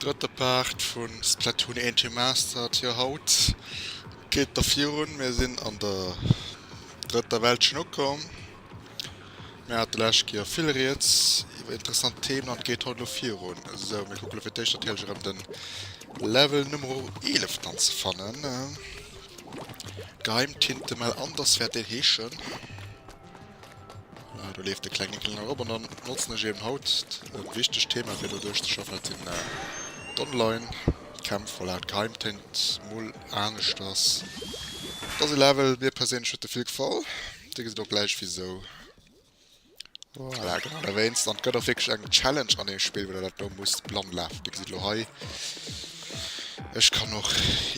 Drëtte Part vu Splatoon 1 Remastered. Jo haut geet da virun. Mir sinn an der drëtter Weltchen ukomm. Mir hate lescht Kéier vill Rieds iwwer interessant Themen an et geet haut elo virun. Esou mir kucke lo fir d'éischt natierlech erëm den Level Nummer 11 dann ze fannen. Geheimtintemel Anders wäert deen heeschen. Ah, do leeft de kleng Nickel nach op an dann notzen ech eben haut e wichtegt Thema fir do duerchzeschaffen, dat sinn d'Online-Kämpf, voilà, d'Geheimtéint mol aneschters. Dat ass e Level, mir perséinlech huet e vill gefall, dir gesitt och gläich wisou. Voilà, genau derwéinst. An et gëtt och wierklech eng Challenge an deem Spill, wou der dat do musst blann lafen. Dir gesitt elo hei, Ech kann och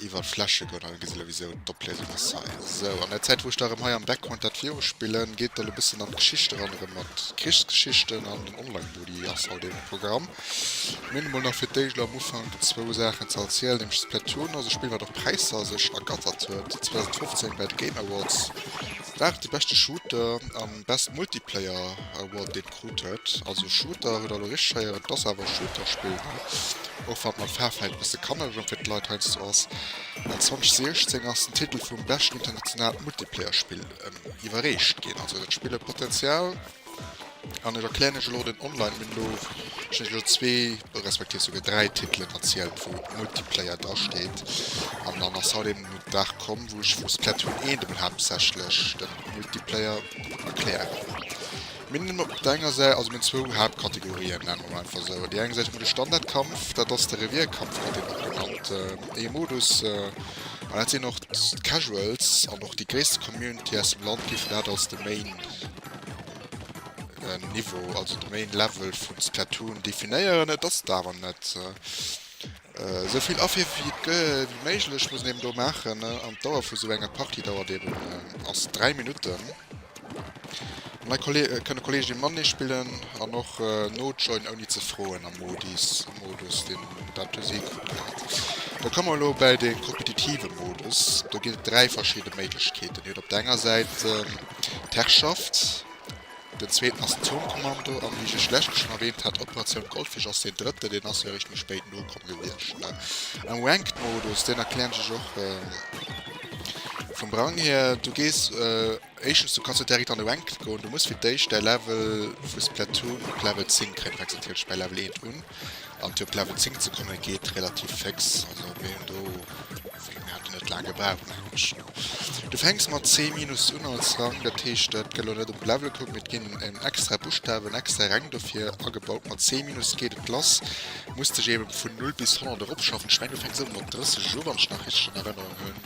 iwwer d'Fläche goen, an gesi lo wisou d'Opléisung ass hei. Sou, an der Zäit wou ech da erëm hei am Background dat viruspillen, geet da lo bëssen an d'Geschicht eran, erëm mat Krichsgeschichten an den Online-Modi ass haut eben Programm. Mir hunn emol nach fir d'éischt elo am Ufank zwou Saachen ze erzielen, nämlech Splatoon ass e Spill wat och Präisser sech ergattert huet, 2015 bei de Game Awards war et de beschte Shooter an Best Multiplayer Award deen et krut huet. Also Shooter huet der elo richteg héieren, et ass awer e Shooter-Spill, ne? Och wann mat Faarf vläit e bësse kannereg erëm fir d'Leit heiansdo ass. An 2016 ass den Titel vum beschten internationale Multiplayer-Spill iwwerreecht ginn. Also dat Spill huet Potenzial. An ech erklären iech elo den Online. Mir hunn elo, ech hunn iech elo zwee, respektiv souguer 3 Titelen erzielt, wou Multiplayer drasteet. An dann ass haut eben den Dag komm, wou ech vu Splatoon 1 emol haaptsächlech den Multiplayer erklären. Mir hunn op der enger Säit, also mir hunn zwou Haaptkategorien, nennen mer mol einfach esou. Déi eng Säit hu mer de Standardkampf, dat ass de Revierkampf, gëtt deen och genannt, ee Modus, an dat sinn och d'Casuals an och déi gréisste Community aus dem Land géifen dat als de Main Niveau, also de Main Level vu Splatoon definéieren. Et ass et awer net. Esou vill Affer wéi méiglech muss een eben do maachen, an d'Dauer vu sou enger Partie dauert eben ass 3 Minutten. An hei kënne Kolleegen matenee spillen an och nojoinen ouni ze froen am Modis, Modus deen dat hu si krut gehat. Da komme mer elo bäi de kompetitive Modus. Do ginn et 3 verschidde Méiglechkeeten. Dir hutt op der enger Säit d'Herrschaft. Den zweeten ass den Turmkommando an wéi ech iech lescht schonn erwähnt hat, Operatioun Goldfisch ass deen drëtten, deen ass jo eréischt méi spéit nokomm gewiescht. Am Ranked Modus, deen erklären ech iech och vum Rang hier, du gees éischtens, du kanns net direkt an de Ranked goen, du muss fir d'éischt däi Level vu Splatoon op Level 10 kréien, du fänks natierlech bei Level 1 un an fir op Level 10 ze kommen geet relativ féx, also mir hunn do, mir haten net laang gebraucht mengen ech. Du fänks mat C minus un als Rang, dat heescht et gëtt elo net op Level gekuckt, mee et ginn en extra Buschtawen, extra Räng dofir agebaut. Mat C minus geet et lass, muss dech eben vun 0 bis 100 eropschaffen. Ech mengen du fänks ëmmer mat 30 u wann ech nach richteg an Erënnerung hunn.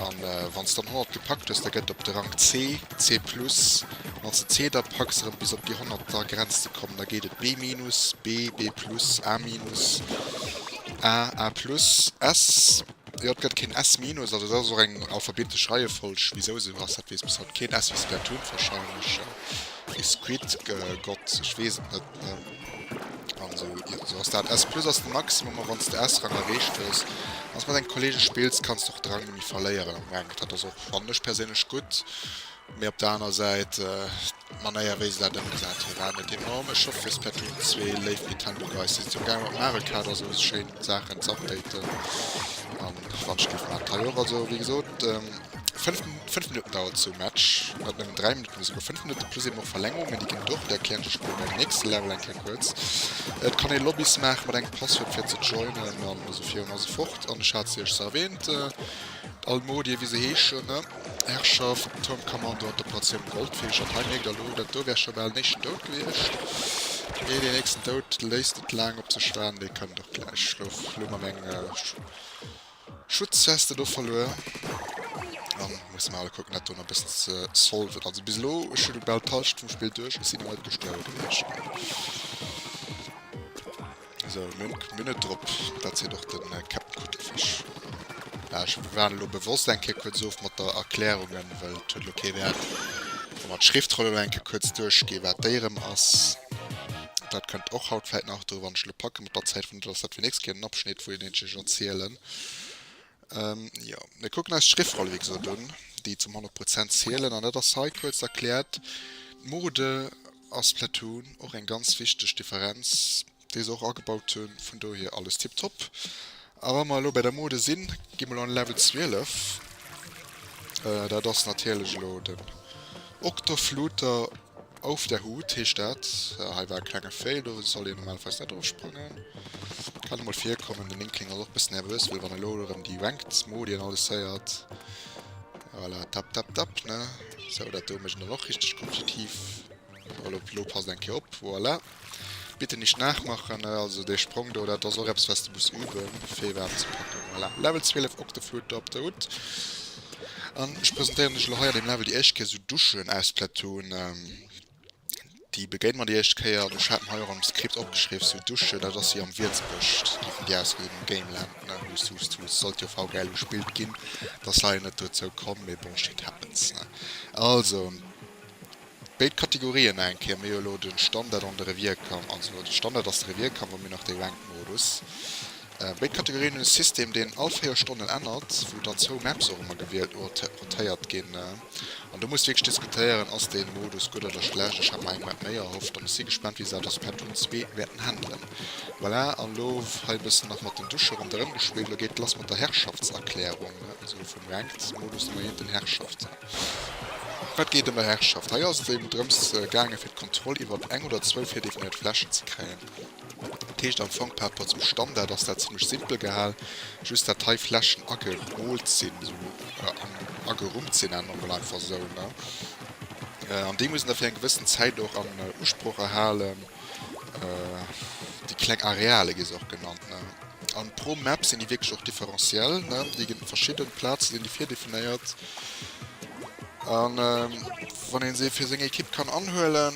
An wann s dann 100 gepackt hues, da gëtt op de Rang C, C plus. Wann s de C da packs erëm bis op déi 100 er Grenz ze kommen, da geet et B minus, B, B plus, A minus, A, A plus, S. Jo, et gëtt keen S minus, also dat ass och eng alphabetesch Reiefolg. Wisou esou ass, dat weess bis haut keen. S wéi Splatoon warscheinlech, wéi Squid Gott, ech weess et net, ne? An esou, jo, esou ass dat. S plus ass de Maximum, a wann s de S-Rang erreecht hues, wann s mat engem Kollege spills, kanns de och de Rang net méi verléieren am Ranked. Dat ass och, fannen ech perséinlech, gutt. Mee op der aner Säit, d'Manéier wéi se dat ëmgesat hunn, war net enorm. Ech hoffe fir Splatoon 2, léif Nintendo Guys, si sinn amgaang mat Mario Kart a sou schéin Saachen z'updaten. An wann ech géif mat hei och. Also wéi gesot, 5, 5 Minutten dauert sou e Match, net nëmmen 3 Minutten, mee souguer 5 Minutten, plus eben och Verlängerungen, déi ginn et och, déi erklären ech iech elo beim nächste Level eng Kéier kuerz. Et kann ee Lobbys maache mat engem Passwuert fir ze joinen an esou virun a sou fort. An ech hat se iech se erwähnt, all Modi wéi se heeschen, ne. Herrschaft, Turmkommando an d'Operatioun Goldfisch. An hei mierkt der elo, dat do wär scho bal den éischten Doud gewiescht. Mee deen nächsten Doud léisst net laang op sech waarden, dee kënnt och gläich. Elo hu mer meng Schutzweste do verluer. An musse mer alle kucken, dat do nach e bëssen ze solven. Also bis elo, ech hu bal d'Hallschent vum Spill duerch, ech sinn nach net gestuerwe gewiescht. Sou, mir hunn et drop. Dat seet och de Captain Kuttelfisch. Ech waarden elo bewosst eng Kéier kuerz of mat der Erklärungen, well et huet elo kee Wäert, wa mer d'Schriftroll elo eng Kéier kuerz duerchginn, wat déi erëm ass. Dat kënnt och haut vläit nach dru, wann ech elo packe mat der Zäit, vun dass dat fir nächst Kéier en Abschnitt, wou een iech erzielen. Jo, mir kucken eis d'Schriftroll wéi gesot un, déi zum 100 Prozent zielen. An dat ass hei kuerz erkläert. D'Mode a Splatoon, och eng ganz wichteg Differenz. Déi se och agebaut hunn, vun dohier alles tiptop. A wa mer elo bei der Mode sinn, gi mer elo an Level 12. Dat ass natierlech elo den Octofluter auf der Hut, heescht dat. Hei war e klenge Fail, do soll een normalerweis net erofsprangen. Kann emol virkommen, den Inkling ass och e bëssen nervös, well wann e elo erëm déi Ranked Modi an alles héiert. Voilà, tap tap tap, ne? Sou, dat do mécht en dann och richteg kompetitiv. Elo, elo passt eng Kéier op, voilà. Bitte nicht nachmachen, also dee Sprong do, dat ass och eppes wat s de muss üben, fir iwwerhaapt ze packen. Voilà, Level 12 Octoflute op der Hutt. An ech presentéieren iech elo hei an deem Level déi éischt Kéier esou Duschen aus Splatoon. Déi begéine mer déi éischt Kéier an ech hat mer hei och am Skript opgeschriww, sou Duschen, dat ass wéi am Wierzbësch, géifen déi ausgesinn am Gameland, ne, hust hust hust, sollt jo VGL gespillt ginn, et ass leider net dozou komm, mee bon, shit happens, ne. Also. Béid Kategorien nach eng Kéier, mir hu elo de Standard an de Revierkampf, also de Standard ass de Revierkampf a mir hunn nach de Ranked-Modus. Béid Kategorien hunn e System, deen all 4 Stonnen ännert, wou dann zwou Maps och ëmmer gewielt rotéiert ginn. An do muss de wierklech diskutéieren, ass dee Modus gutt oder schlecht. Ech hat mer eng Map méi erhofft an ech si gespaant, wéi se dat a Splatoon 2 wäerten handelen. Voilà, an elo hei e bëssen nach mat den Dusche ronderëm gespillt. Elo geet et lass mat der Herrschaftserklärung, also vum Ranked-Modus ëmmer hin den Herrschaft. Wat geet ëm der Herrschaft? Hei ass et eben drëms gaange fir d'Kontroll iwwert eng oder zwou virdefinéiert Flächen ze kréien. Dat heescht am Fong par rapport zum Standard ass dat zimlech simpel gehal, just dat hei Flächen agemoolt sinn, esou agerummt sinn, nennen mer mol einfach esou, ne? An déi mussen da fir eng gewëssen Zäit och an Usproch erhalen. Déi kleng Areale gi se och genannt, ne? An pro Map sinn déi wierklech och differentiell, ne? Déi ginn verschidden Plaze sinn déi virdefinéiert. An wann een se fir seng Ekipp kann anhuelen,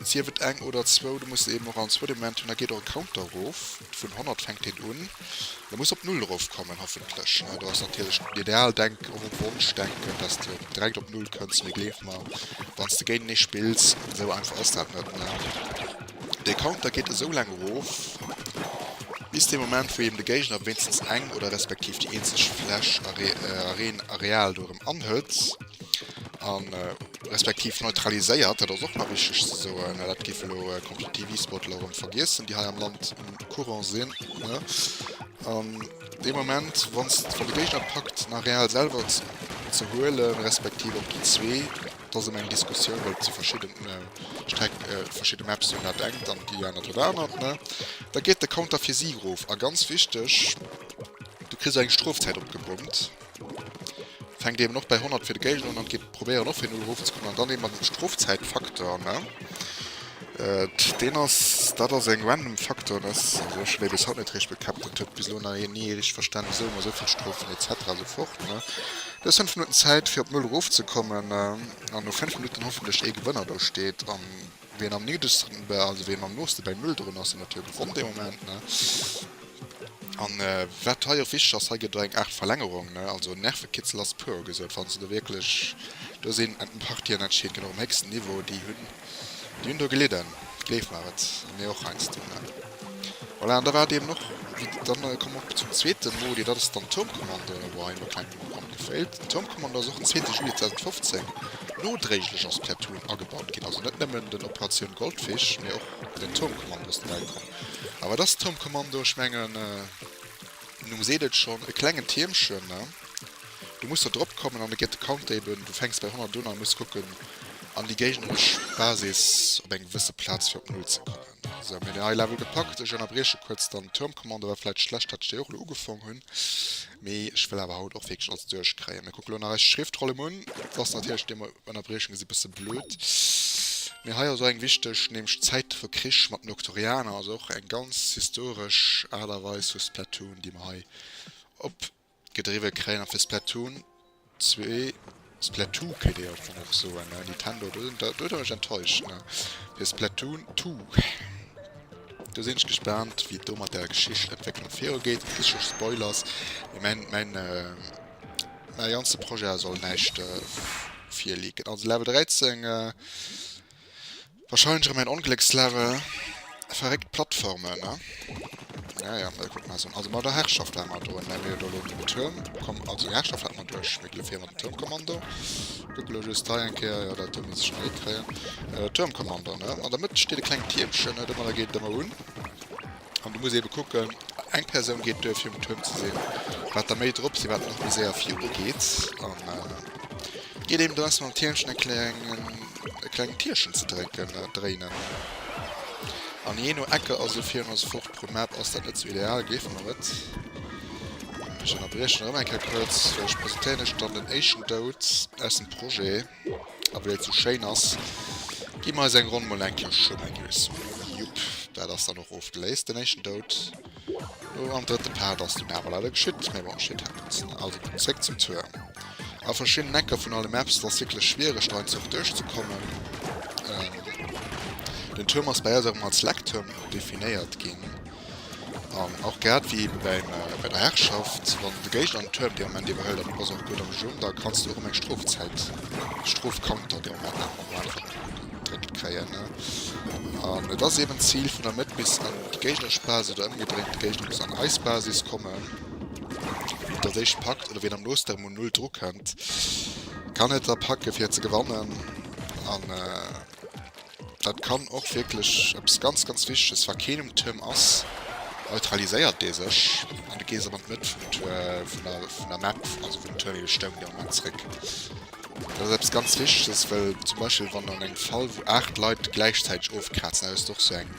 sief et eng oder zwou, du muss se eben och allen zwou de Moment hunn, da geet och e Counter erof, vun 100 fänkt deen un, da muss op null erofkommen, hoffentlech, ne? Do ass natierlech den Idealdenk och e Wonschdenken, dass de direkt op null kënns, mee gleef mer, wann s de géintenee spills, esou einfach ass dat net, ne? De Counter geet esou laang erof, bis dee Moment, wou eben de Géigner wéinstens eng oder respektiv déi eenzeg Fläch, Areen, Areal do erëm anhëlt a respektiv neutraliséiert. Dat ass och nach wichteg ze soen. Dat géif elo kompetitiv E-Sportler erëm vergiessen, déi hei am Land um Courant sinn. An dee Moment, wann de Géigner et packt, den Areal selwer ze huelen, respektiv och déi zwee, Et ass ëmmer eng Diskussioun, well et si verschidden Streck, verschidde Maps hunn dat engt an déi aner dat anert, ne? Da geet de Counter fir si erof. A ganz wichteg, du kriss och eng Strofzäit opgebrummt. Fänkt eben och bei 100 fir de Géigner un an geet probéieren och fir 0 erofzekommen an dann eben mat dem Strofzäitfaktor, ne? Deen ass, dat ass eng random Faktor, dass, also ech hunn déi bis haut net richteg bekapt, dat huet bis elo nach een ni richteg verstanen, wisou ëmmer esou vill Strofen et cetera esou fort, ne. Du hues 5 Minutten Zäit fir op Null erofzekommen an no 5 Minutten hoffentlech ee Gewënner do steet an wien am niddregsten, also wien am nooste bäi Null drun ass, deen huet jo gewonn dee Moment, ne. An wat hei och wichteg ass, hei gëtt et och eng Aart Verlängerung, ne, also Nervekitzel ass pur gesot, wann s de do wierklech, do sinn Partien entscheet ginn och um héchsten Niveau, déi hunn. Déi hunn do gelidden, gleef mer et, a mir och heiansdo, ne? Voilà, an da war et eben och, wéi, dann komme mer och zum zweeten Modi, dat ass dann Turmkommando, wou hei elo kleng Rand geféilt. Den Turmkommando ass och den zweete Juli 2015 nodréiglech a Splatoon agebaut ginn, also net nëmmen den Operatioun Goldfish, mee och den Turmkommando ass dobäi komm. A wat ass Turmkommando? Ech mengen, den Numm seet et schonn, e klengen Tiermchen, ne? Du muss do drop kommen an da geet de Counter eben, du fänks bei 100 un a muss kucken an déi géigneresch Basis op eng gewësse Plaz fir op Null ze kommen. Sou, mir hunn den high Level gepackt. Ech ënnerbrieche kuerz dann Turmkommando, war vläit schlecht dat ech déi och elo ugefong hunn, mee ech wëll awer haut och wierklech alles duerchkréien. Mir kucke lo nach eis Schriftrollen un. Dat ass natierlech déi Ënnerbriechunge si bësse blöd, mee hei ass och eng wichteg, nämlech d'Zäit vu Krich mat den Oktorianer, also och eng ganz historesch Aart a Weis vu Splatoon, déi mer hei op Gedriwwe kréien a fir Splatoon 2, Splattoo kéint ee jo am Fong och soen, ne, Nintendo, do do huet der mech enttäuscht, ne, fir Splatoon 2, do sinn ech gespaant, wéi et do mat der Geschichtentwécklung viru geet. Et gi scho Spoilers, mee mäin, mäin, mäi ganze Projet soll näischt virleaken. Also Level 13. Wahrscheinlech erëm ein Ongléckslevel. Verréckt Plattformen, ne? Ja, ja, da kucken mer eis un. Also mat der Herrschaft ware mer do, ne? Mir hunn do elo den Tuerm komm, also déi Herrschaft hate mer duerch. Mir ginn elo vir mat dem Tuermkommando. Kucke lo just hei eng Kéier, jo, dat do misst ech nach hikréien. Tuermkommando, ne? An der Mëtt steet e klengt Tiermchen, ne? Domadder geet et ëmmer un. An du muss eebe kucken, eng Persoun geet duer fir um Tuerm ze sinn, wat der méi drop sinn, wat nach méi séier viru geet. An et geet eben drëms mam Tiermchen e klengen, e klengen Tierchen ze drécken, dréinen. An jee no Ecke, also virun a sou fort pro Map ass dat net sou ideal, gleeft mer et. Ech ënnerbriechen erëm eng Kéier kuerz, well ech presentéieren iech dann den éischten Doud aus dem Projet. A well et sou schéin ass, gi mer eis eng Ronn mol eng Kéier schwëmme gi. Jupp, dat ass dann och ofgeléist, den éischten Doud. No am drëtte Part ass dunn awer leider geschitt, mee bon, shit happens. Also zréck zum Tuerm. A verschiddenen Ecker vun alle Maps, et ass wierklech schwiereg do einfach duerchzekommen. Den Tuerm ass bei eis och ëmmer als Lecktuerm definéiert ginn. An och grad wéi ebe beim, bei der Herrschaft, wann de Géigner den Tuerm dee Moment iwwerhëlt an du bass och gutt am Jump, da kanns du och ëm eng Strofzäit, Strofcounter dee Moment nach emol einfach gedréckt kréien. An et ass eben d'Zil vun der Mëtt bis an déi géigneresch Basis oder ëmgedréint, de Géigner muss an eis Basis kommen. Wien et als éischt packt oder wien am noosten erëm un Null dru kënnt, kann et da packe fir ze gewannen. An. Dat kann och wierklech eppes ganz, ganz Wichteges, wa keen um Tuerm ass, neutraliséiert dee sech an du gees erëm an d'Mëtt vum Tuer, vun der, vun der Map, also vum Tuerm ebe stoung dee Moment zréck. Dat ass eppes ganz Wichteges, well zum Beispill wann an engem Fall, wou 8 Leit gläichzäiteg ofkrazen, dat ass och sou eng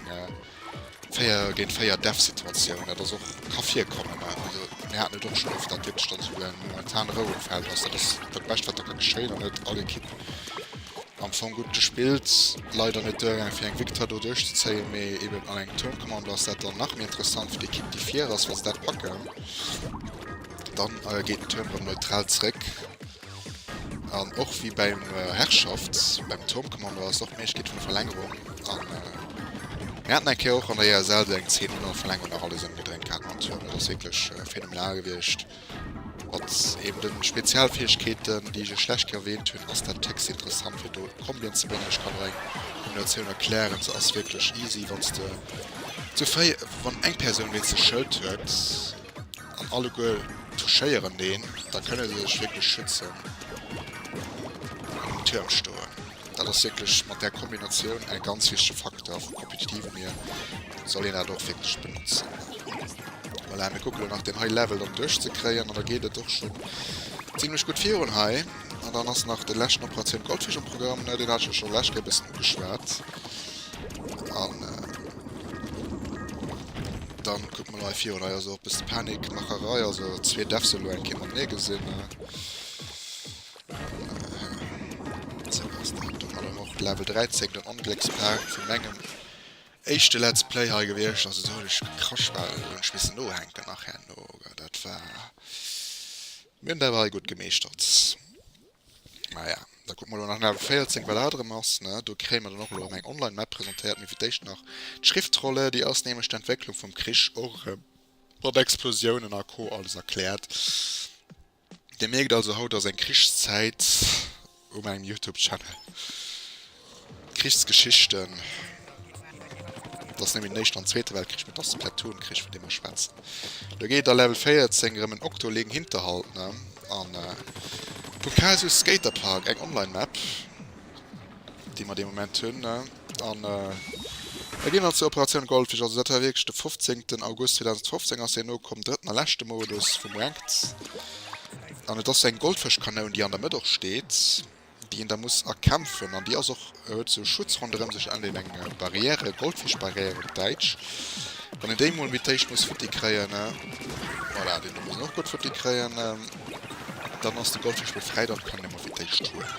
4 géint 4 Death-Situatioun, dat ass och, ka virkommen, ne. Also mir haten et och schonn oft, datt wierklech dann esou eng momentan Rou um Feld ass. Dat ass dat Bescht, wat da ka geschéien an huet all Ekipp am Fong gutt gespillt, leider net duergaangen fir eng Victoire do duerchzezéien, mee eben an engem Turmkommando ass dat dann nach méi interessant fir d'Ekipp déi vir ass, wa se dat packen, dann geet den Tuerm erëm neutral zréck an och wéi beim Herrschaft beim Turmkommando ass och d'Méiglechkeet vun der Verlängerung an mir haten eng Kéier och an der ESL esou eng Zeen no der Verlängerung nach alles ëmgedréint gehat mam Tuerm, dat ass wierklech phänomenal gewiescht. Mat eben den Spezialfähigkeeten, déi ech iech schlecht erwähnt hunn, ass dat Text interessant fir do Kombien ze bréngen. Ech kann och eng Kombinatioun erklären, se ass wierklech easy wanns de zu 4, wann eng Persoun wéinst e Schëld huet an alleguer touchéieren deen, da kënne se sech wierklech schützen an um Tuerm stoen. Dat ass wierklech mat där Kombinatioun e ganz wichtege Facteur vum Kompetitiven hier, soll een dat och wierklech benotzen. Voilà, mir kucken elo nach deen hei Level dann duerchzekréien an da geet et och schonn zimlech gutt virun hei. An dann ass nach de leschten Operatioun Goldfisch um Programm, ne, deen hat ech jo scho lescht Kéier e bëssen ugeschwat. An dann kucke mer elo hei virun. Hei ass och e bësse Panikmacherei, also zwee Devs elo eng Kéier matenee gesinn. Sou ass dat. Do mat och Level 13, den Ongléckspaart vu mengem éischte Let's Play hei gewiescht. Also do hunn ech gekrasch, well do hunn ech missen nohänken nach herno. Dat war, mir hunn dat awer hei gutt gemeeschtert. Naja, da kucke mer elo nach Level 14, wat dat erëm ass, ne. Do kréie mer dann och elo erëm eng Online-Map presentéiert. Mee fir d'éischt nach d'Schriftrolle, déi ass nämlech d'Entwécklung vum Krich och erëm mat Explosiounen a Co. Alles erkläert. Dir mierkt also, haut ass eng Krichszäit u mengem Youtube Channel. Krichsgeschichten. Et ass net méi den éischten an zweete Weltkrich, mee et ass de Platoon-Krich vun deem mer schwätzen. Do geet et a Level 14 erëm en Octoling Hinterhalt, ne? An Pukasu Skaterpark, eng Online-Map, déi mer dee Moment hunn, ne? An da ginn mer zur Operatioun Goldfisch. Also dat war wierklech de 15. August 2015 ass deen nokomm, drëtten a leschte Modus vum Ranked. An et ass sou eng Goldfëschkanoun, déi an der Mëtt och steet, déi een da muss erkämpfen. An déi ass och, huet sou Schutz ronderëm sech, nennt een eng Barrière, Goldfischbarrière op Däitsch. Wann een déi mol mit d'éischt muss futti kréien, voilà, deen do muss een och gutt futti kréien, dann ass de Goldfisch befreit an kann een emol fir d'éischt huelen.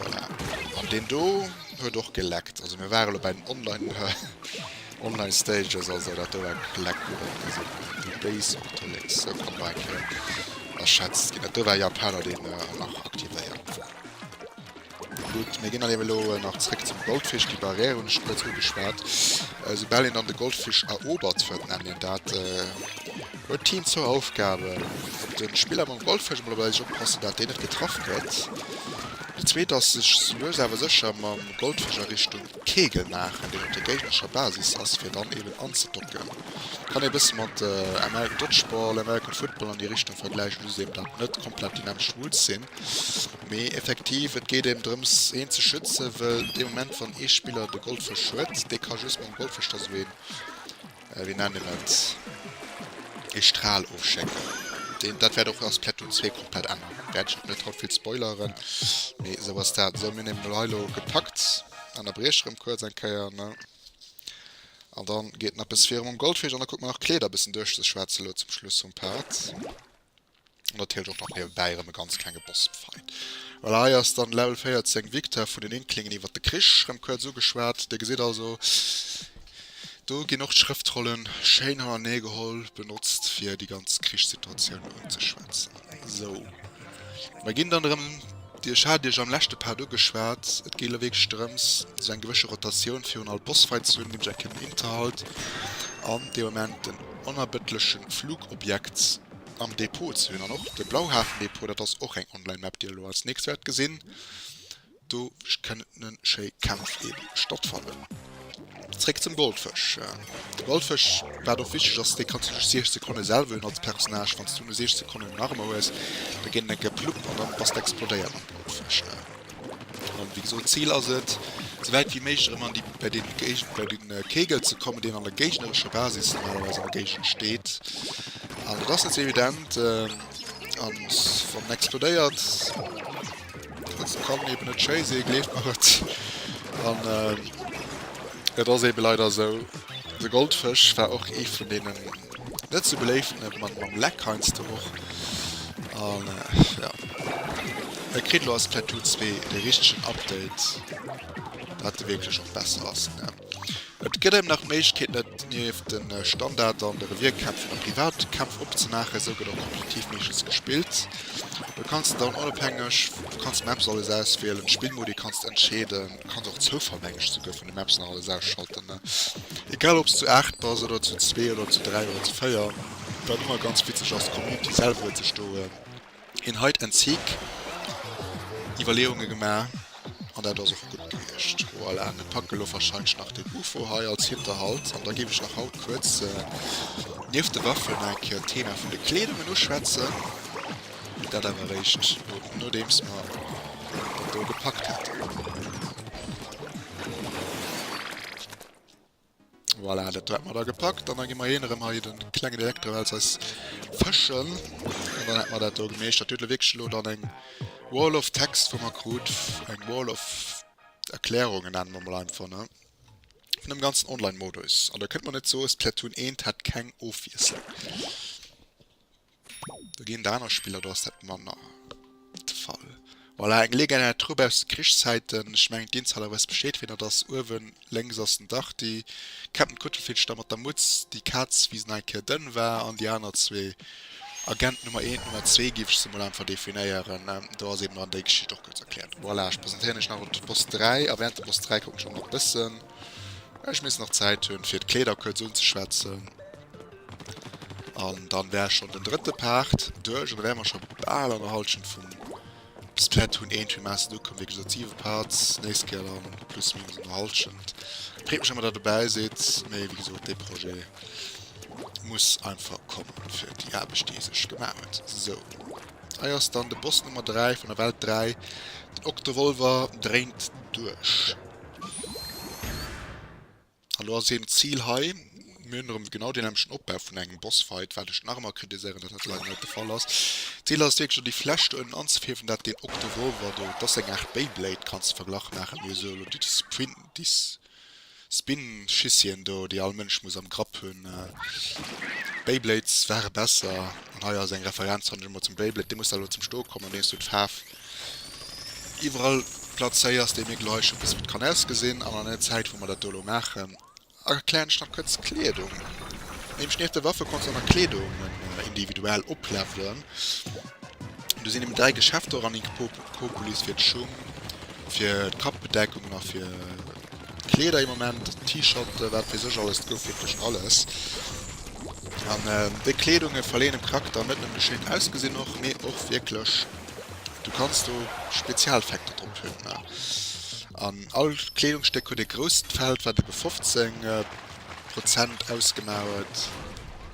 Voilà. An deen do huet och geleckt. Also mir ware lo bei den Online Online Stages, also dat do war Gleck also déi béis Octolix sou kann do eng Kéier erschätzt ginn. Dat do war Japaner deen nach aktivéiert war. Gutt, mir ginn dann eben elo nach zréck zum Goldfisch. Déi Barrière hunn ech kuerz ugeschwat. Soubal een dann de Goldfisch erobert huet, nennen een dat, huet d'Team zwou Aufgaben, Op de Spiller mam Goldfësch emol op sech oppassen, dat deen net getraff gëtt. Déi zweet ass, sech lues awer sécher mam Goldfësch a Richtung Kegel maachen, deen op der géignerescher Basis ass, fir dann eben anzedocken. Kann ee bësse mat American Dodgeball, American Football an déi Richtung vergläichen, just eben dat net komplett déi nämmlecht Rules sinn. Mee effektiv, et geet eben drëms een ze schützen, wëll dee Moment wann ee Spiller de Goldfësch huet, dee ka just mam Goldfësch da sou een. Wéi nennt een dat? Ee Stral ofschécken. Deen, dat wäert och a Splatoon 2 komplett änneren. Wäert ech och net haut vill spoileren, mee esou ass dat. Esou, mir hunn eben elo hei elo gepackt an da brieche rëm kuerz eng Kéier, ne? An dann geet nach eppes viru mam Goldfisch an da kucke mer nach d'Kleeder e bëssen duerchzeschwätzen elo zum Schluss vum Part. An natierlech och nach niewebäi erëm e ganz klenge Bossfight. Voilà, hei ass dann Level 14 Victor vun den Inklingen iwwert de Krich rëm kuerz ugeschwat. Dir gesitt also, do ginn och d'Schrëftrollen schéin hannerneeë geholl, benotzt fir déi ganz Krichssituatioun unzeschwätzen. Sou, mer ginn dann erëm, ech hat iech am leschte Part ugeschwat, et geet elo wierklech drëms, sou eng gewëssche Rotatioun virun all Bossfight ze hunn, nämlech eng Kéier den Hinterhalt an dee Moment den onerbëttleche Flugobjekt am Depot ze hunn. An och de Blauhafen-Depot, dat ass och eng Online-Map, déi der elo als nächst wäert gesinn. Do kënnen schéi Kämpf eben stattfannen. Zréck zum Goldfësch. De Goldfësch, wat och wichteg ass, dee kanns du just 60 Sekonne selwer hunn als Personnage. Wann s du no 60 Sekonnen en nach ëmmer hues, da geet en eng Kéier plupp an dann bass de explodéiert mam Goldfësch. An wéi gesot, Zil ass et, sou wäit wéi méiglech erëm an déi, bei den Géig-, bei den Kegel ze kommen, deen an der géignerescher Basis normalerweis an der Géigend steet. An dat ass net sou evident. An wann en explodéiert, dat kann eben net schéi sinn, gleeft mer et. An et ass ebe leider esou, de Goldfësch war och ee vun deenen net sou beléiften, mam, mam Leck heiansdo och. An jo, e kritt elo a Splatoon 2 de richtegen Update, dat e wierklech och besser ass. Et gëtt engem nach d'Méiglechkeet net nieft de Standard an de Revierkämpfen a Privatkämpf opzemaachen. Esou gëtt och kompetitiv meeschtens gespillt. Do kanns de dann onofhängeg, du kanns Maps alles auswielen, Spillmodi kanns de entscheeden, du kanns och Zoufall meng ech souguer vun de Maps nach alles ausschalten. Egal obs zu 8 bass oder zu 2 oder zu 3 oder zu 4. Wat ëmmer ganz witzeg ass, d'Community selwer huet sech do een Hide and Seek Iwwerleeunge gemaach an dat ass och gutt gewiescht. Voilà, mir packe lo wahrscheinlech nach den Ufo hei als Hinterhalt an da géif ech nach haut kuerz nieft de Waffen nach eng Kéier d'Thema vun de Kleedungen uschwätzen, dat awer eréischt nodeems mer dat do gepackt hätten. Voilà, dat do hätt mer da gepackt. An da gi mer heen erëm hei den klengen Elektrowels eis fëschen. An dann hätt mer dat do gemeeschtert. Dir hutt elo wierklech elo dann eng Wall of Text vu mer krut, eng Wall of Erklärungen, nennen mer mol einfach, ne, vun dem ganzen Online-Modus. An da kënnt mer net soen, Splatoon 1 hätt keng Ofwiesslung. Do ginn et aner Spiller, do ass dat manner de Fall. Voilà, eng legendär Trupp aus de Krichszäiten. Ech mengen d'Insider wësse Bescheed, wien dat ass. Uewen lénks ass den Darty, Captain Cuttlefish da mat der Mutz, déi Kaz wéi se nach eng Kéier dënn war, an déi aner zwee, Agent Nummer eent, Nummer zwee géif ech se mol einfach definéieren. Do ass eben dann déi Geschicht och kuerz erkläert. Voilà, ech presentéieren iech nach de Boss 3 a während dem Boss 3 kucken ech och nach e bëssen, well ech misst nach Zäit hunn fir d'Kleeder kuerz unzeschwätzen. An dann wär schon den drëtte Part duerch an da wäre mer scho bal an der Halschent vum Splatoon 1 Remastered ukomm. Wéi gesot 7 Parts, nächst Kéier dann plus minus an der Halschent. Freet mech ëmmer, datt der dobäi sidd, mee wéi gesot, dee Projet muss einfach kommen fir déi Aarbecht déi e sech gemaach huet. Sou, hei ass dann de Boss Nummer 3 vun der Welt 3, den Octovolver dréint duerch. An do ass eben d'Zil hei, mir hunn erëm genau deen nämlechten Opbau vun engem Bossfight, wat ech nach ëmmer kritiséieren, datt dat leider net de Fall ass. D'Zil ass wierklech do déi Fläsch do ënnen anzefierwen, dat deen Octovolver do, dat ass eng Aart Beyblade, kanns de Verglach maachen, mir hu sou elo déi Spin, déi Spin-Schissien do, déi all Mënsch muss am Grapp hunn. Beyblades ware besser, an hei ass eng Referenz, fannen ech ëmmer, zum Beyblade, dee muss da elo zum Stoe kommen, andeems du d'Faarf iwwerall plazéiers, déi mir gleich e bësse wéi et kann ausgesinn. An an der Zäit wou mer dat do elo maachen, erklären ech nach kuerz d'Kleedung. Nämlech nieft de Waffe konns du och nach Kleedungen individuell oplevelen. Do sinn eben 3 Geschäfter och an Inkopolis fir d'Schung, fir d'Kappbedeckungen a fir d'Kleeder ee Moment, T-Shirten, wat weess ech alles, et gouf wierklech alles. An déi Kleedunge verléien dem Charakter net nëmmen e schéint Ausgesinn och, mee och wierklech Du kanns do Spezialeffekter drop hunn. An all Kleedungsstéck huet e grousst Feld, wat ebe 15 Prozent ausgemaach huet.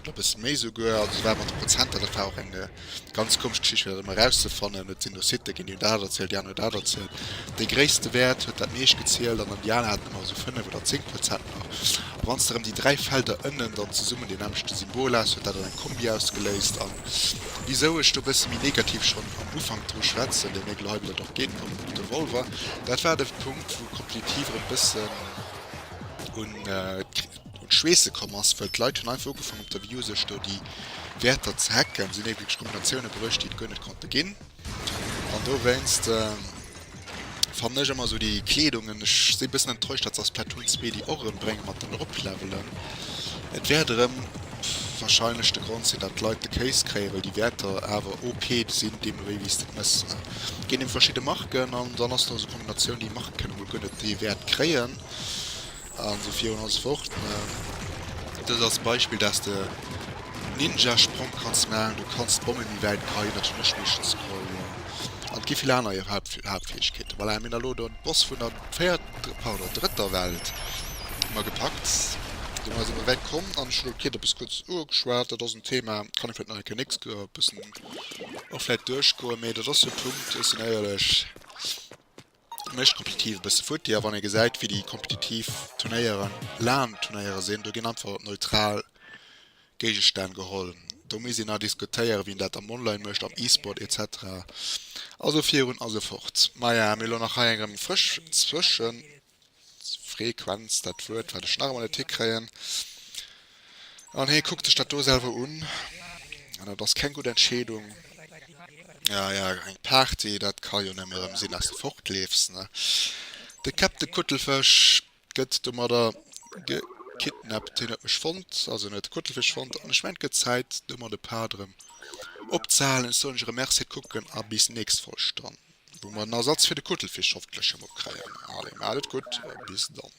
Oder e bësse méi souguer. Also se war mat de Prozenter, dat war och eng ganz komesch Geschicht, fir dat ëmmer erauszefannen. Et sinn do Sitte ginn, déi hunn dat erzielt, déi aner hunn dat erzielt. Dee gréisste Wäert huet dat meescht gezielt an dann déi aner haten ëmmer esou 5 oder 10 Prozent nach. A wann s de erëm déi 3 Felder ënnen dann zesummen deen nämmlechte Symbol has, huet dat dann eng Kombi ausgeléist. An wisou ech do e bësse méi negativ schonn am Ufank dru schwätzen, dee Méi gleibel dat och geet op de Volver, dat war de Punkt, wou kompetitiv erëm e bëssen un un d'Schweesse komm ass, well d'Leit hunn einfach ugefaangen op der Wii U sech do déi Wäerter ze hacken. Se hunn eben wierklech Kombinatioune bruecht, déi et guer net konnte ginn. An dowéinst fannen ech ëmmer esou déi Kleedungen, ech si e bëssen enttäuscht, datt se a Splatoon 2 déi och erëm brénge mat den Eroplevelen. Et wäert erëm wahrscheinlech de Grond sinn, datt d'Leit de Kéis kréien, well déi Wäerter awer OP sinn, deemno wéi wéi s de et mëss. Et ginn eben verschidde Marken an dann ass do esou Kombinatioun, déi Marke kënne mol guer net dee Wäert kréien. An esou virun an esou fort. Dëst als Beispill, dass de Ninja-Sprong kanns maachen, du kanns d'Bomme méi wäit geheien, dat hunn ech meeschtens geholl. An et gi vill aner Haaptfäegkeeten. Voilà, mir hunn elo den Boss vun der véiert, pardon, drëtter Welt hu mer gepackt. Domat si mer wäit komm an ech hunn elo d'Keet e bësse kuerz ugeschwat. Dat ass en Thema, kann ee vläicht nach eng Kéier nächst e bëssen och vläicht duerchgoen, mee dat ass jo e Punkt, ech sinn éierlech, Mécht kompetitiv e bësse futti a wann ee gesäit wéi déi kompetitiv Turnéieren, LAN-Turnéiere sinn, do ginn einfach neutral Géigestänn geholl. Do misst een nach diskutéieren, wéi een dat am Online mécht, am E-Sport etc. A sou virun a sou fort. Maja, mir elo nach hei eng erëm frësch Zwëschen. Frequenz, dat Wuert, wat ech nach ëmmer net hikréien. An hie kuckt sech dat do selwer un. An dat ass keng gutt Entscheedung. Ja, ja, eng Party, dat ka jo nëmme erëm sinn, dass de fortleefs, ne? De Captain Kuttelfësch gëtt domadder gekidnappt. Hien huet mech fonnt, also en huet de Kuttelfësch fonnt. An ech mengen, et gëtt Zäit, domat e Part erëm opzehalen. Ech soen iech erëm Merci fir d'Kucken a bis nächst Folg dann. Wou mer en Ersatz fir de Kuttelfisch hoffentlech emol kréien. Allez, maacht et gutt, bis dann.